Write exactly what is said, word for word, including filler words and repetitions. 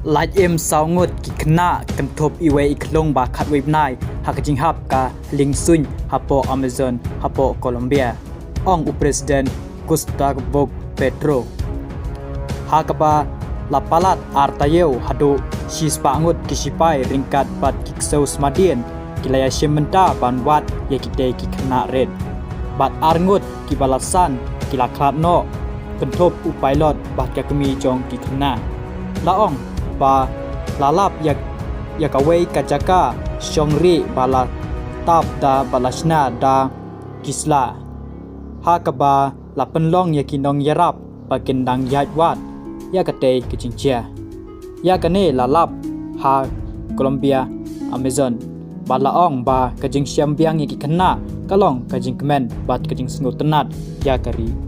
Lait im saw ngut ki khynnah kynthup iwei i khlung ba khatwei bnai ha ka jinghap ka liengsuiñ hapoh Amazon hapoh Colombia, ong u President Gustavo Petro. Ha kaba la palat ar taïew haduh shispah ngut ki shipai ryngkat bad ki ksew smadien ki la ïashim bynta ban wad ïa kitei ki khynnah rit, bad ar ngut kiba la san ki la khlad noh, kynthup u pilot bad ka kmie jong ki khynnah. La ong ba la lap ïa, ïa kawei ka jaka shong rieh ba la tap da bad la shna da ki sla, ha kaba la pynlong ïa ki nongïarap ba kin dang ïaid wad ïa katei ka jingjia. Ïa kane la lap ha Colombia, Amazon, bad la ong ba ka jingshem biang ïa ki khynnah ka long ka jingkmen bad ka jingsngewtynnad ïa ka ri